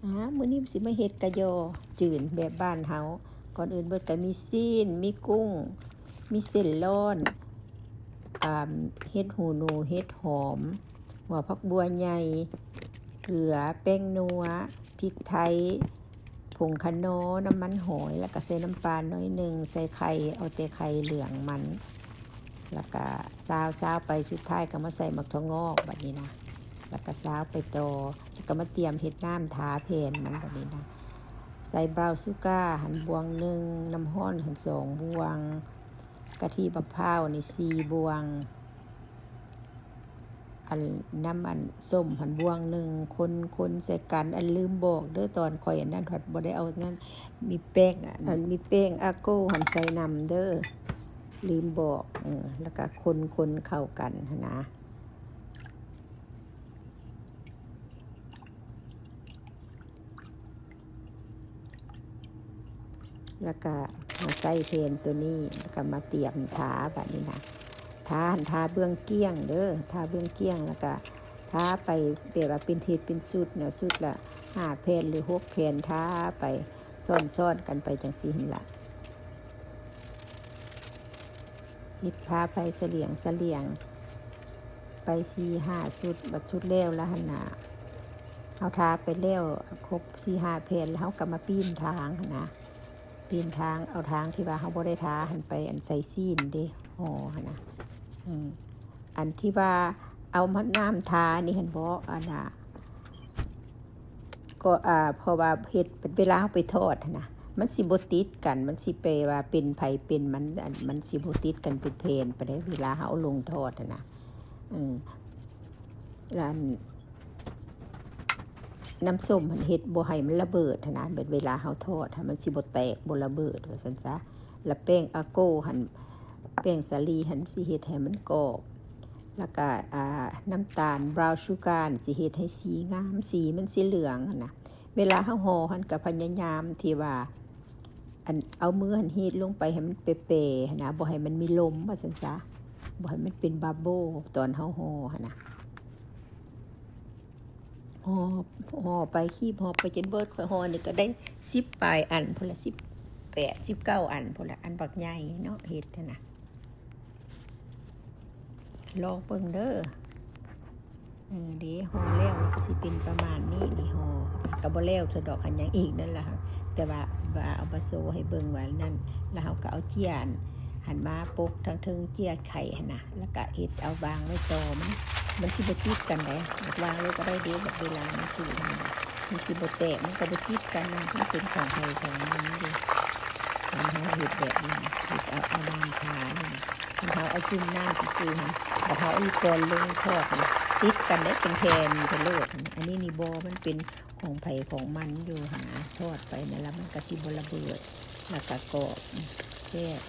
ອາ ມື້ນີ້ຊິມາເຮັດກະຍໍຈືນແບບບ້ານເຮົາ. ກ່ອນອື່ນເບິດກໍມີຊີ້ນ, ມີກຸ້ງ, ມີເສັ້ນລ້ອນ, ອາ ເຫັດຫູໜູ, ເຫັດຫອມ, ຫົວຜັກບົ່ວໃຫຍ່, ເກືອ, ແປ້ງນົວ, ພິກໄທ, ຜົງຂະໜໍ, ນ້ຳມັນຫອຍ, ແລ້ວກໍໃສ່ນ້ຳປາໜ້ອຍໜຶ່ງ, ໃສ່ໄຂ່, ເອົາແຕ່ໄຂ່ເຫຼືອງມັນ. ແລ້ວກະຊາວໆໄປ, ສຸດທ້າຍກໍມາໃສ່ໝາກຖົ່ວງອກບາດນີ້ນະ, ແລ້ວກະຊາວໄປຕໍ່, ແລ້ວກະມາຕຽມເຮັດນ້ຳທາແຜ່ນມັນບາດນີ້ນະ. ໃສ່ບຣາວຊູກາຫັ້ນບ່ວງໜຶ່ງ, ນ້ຳຮ້ອນຫັ້ນສອງບ່ວງ, ກະທິບັກພ້າວນີ້ສີ່ບ່ວງ, ອັນ ນ້ຳອັນສົ້ມຫັ້ນບ່ວງໜຶ່ງ, ຄົນໆໃສ່ກັນ. ອັນ ລືມບອກເດີ້, ຕອນຂ້ອຍອັນນັ້ນພັດບໍ່ໄດ້ເອົານັ້ນ, ມີແປ້ງ ອັນ ມີແປ້ງອາໂກຫັ້ນໃສ່ນຳເດີ້, ລືມບອກ. ເອີ ແລ້ວກະຄົນໆເຂົ້າກັນຫັ້ນນະ. ແລ້ວກະມາໃສ່ແຜ່ນໂຕນີ້, ແລ້ວກະມາຕຽມທາບາດນີ້ນະ. ທາ ທາເບື້ອງກ້ຽງເດີ້, ທາເບື້ອງກ້ຽງ, ແລ້ວກະທາໄປແບບວ່າເປັນເຮັດເປັນຊຸດນະ, ຊຸດລະຫ້າແຜ່ນຫຼືຫົກແຜ່ນ, ທາໄປຊ້ອນໆກັນໄປຈັ່ງຊີ້ຫັ້ນລະ. ເຮັດທາໄປສະຫຼຽງສະຫຼຽງໄປສີ່ຫ້າຊຸດ, ບັດຊຸດແລ້ວລະຫັ້ນນະ, ເຮົາທາໄປແລ້ວຄົບສີ່ຫ້າແຜ່ນ ແລ້ວເຮົາກໍມາປີ້ນທາງຫັ້ນນະ, ປີ້ນທາງ, ເອົາທາງທີ່ວ່າເຮົາບໍ່ໄດ້ທາຫັ້ນໄປອັນໃສ່ຊີ້ນເດ້, ຫໍ່ຫັ້ນນະ. ເອີ ອັນທີ່ວ່າເອົາມານ້ຳທານີ້ຫັ້ນບໍ? ອັນນະ ກໍ ອາ ເພາະວ່າເຮັດ ເວລາເຮົາໄປທອດຫັ້ນນະ ມັນຊິບໍ່ຕິດກັນ, ມັນຊິແປວ່າເປັນໃຜເປັນມັນ, ອັນ ມັນຊິບໍ່ຕິດກັນເປັນແຜ່ນປານໃດ ເວລາເຮົາເອົາລົງທອດຫັ້ນນະ. ເອີ ແລ້ວອັນ ນ້ຳສົ້ມຫັ້ນເຮັດບໍ່ໃຫ້ມັນລະເບີດຫັ້ນນະ, ແບບເວລາເຮົາທອດຫັ້ນ ມັນຊິບໍ່ແຕກ ບໍ່ລະເບີດ ວ່າຊັ້ນຊະ. ແລ້ວແປ້ງອາໂກຫັ້ນ ແປ້ງສາລີຫັ້ນຊິເຮັດໃຫ້ມັນກອບ, ແລ້ວກະ ອາ ນ້ຳຕານບຣາວຊູກາຫັ້ນຊິເຮັດໃຫ້ສີງາມ, ສີມັນຊິເຫຼືອງຫັ້ນນະ. ເວລາເຮົາຫໍ່ຫັ້ນກະພະຍາຍາມທີ່ວ່າ ອັນ ເອົາມືຫັ້ນຮີດລົງໄປໃຫ້ມັນແປໆຫັ້ນນະ, ບໍ່ໃຫ້ມັນມີລົມ ວ່າຊັ້ນຊະ, ບໍ່ໃຫ້ມັນເປັນບັບເບິ້ນຕອນເຮົາຫໍ່ຫັ້ນນະ. ຫໍ່ ຫໍ່ໄປ ຄີບຫໍ່ໄປຈົນເບິດ. ຂ້ອຍຫໍ່ນີ້ກໍໄດ້ສິບປາຍອັນພຸ້ນລະ, ສິບແປດ ສິບເກົ້າອັນພຸ້ນລະ, ອັນບັກໃຫຍ່ເນາະ ເຮັດຫັ້ນນະ. ລອງເບິ່ງເດີ້. ເອີ ເດ ຫໍ່ແລ້ວມັນກໍຊິເປັນປະມານນີ້. ນີ້ຫໍ່ກໍບໍ່ແລ້ວເທື່ອດອກ, ຄັນຫຍັງອີກນັ້ນລະ, ແຕ່ວ່າ ວ່າເອົາມາໂຊໃຫ້ເບິ່ງວ່ານັ້ນ. ແລ້ວເຮົາກໍເອົາເຈ້ຍຫັ້ນມາປົກທາງເທິງ, ເຈ້ຍໄຂ່ຫັ້ນນະ, ແລ້ວກະເຮັດເອົາວາງໄວ້ຕໍ່. ມັນ ມັນຊິບໍ່ຕິດກັນໃດ, ວາງໄວ້ກໍໄດ້ເດ້. ແບບເວລາມັນຈືນຫັ້ນນະ ມັນຊິບໍ່ແຕກ, ມັນກໍບໍ່ຕິດກັນ, ມັນເປັນຂອງໃຜຂອງມັນເດ້. ອັນເຮົາເຮັດແບບນີ້ ເຮັດເອົາ ເອົານ້ຳທານີ້, ຄັນເຮົາເອົາຈຸ່ມນ້ຳຊື່ໆຫັ້ນ ບັດເຮົາເອົາອີກກ່ອນລົງທອດນີ້ ຕິດກັນໄດ໋, ເປັນແຜ່ນໄປໂລດ. ອັນນີ້ນີ້ບໍ່, ມັນເປັນ ຂອງໃຜຂອງມັນຢູ່ຫັ້ນນະ, ທອດໄປນັ້ນລະມັນກະຊິບໍ່ລະເບີດ ແລ້ວກະກອບ ແຊບ.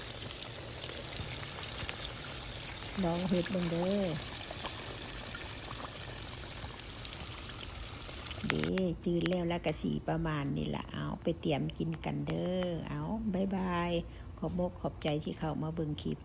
ລອງເຮັດເບິ່ງເດີ້. ເດ້ ຈືນແລ້ວລະກະຊິປະມານນີ້ລະ. ເອົາ ໄປຕຽມກິນກັນເດີ້. ເອົາ ບາຍບາຍ. ຂອບອົກຂອບໃຈທີ່ເຂົ້າມາເບິ່ງຄລິບ.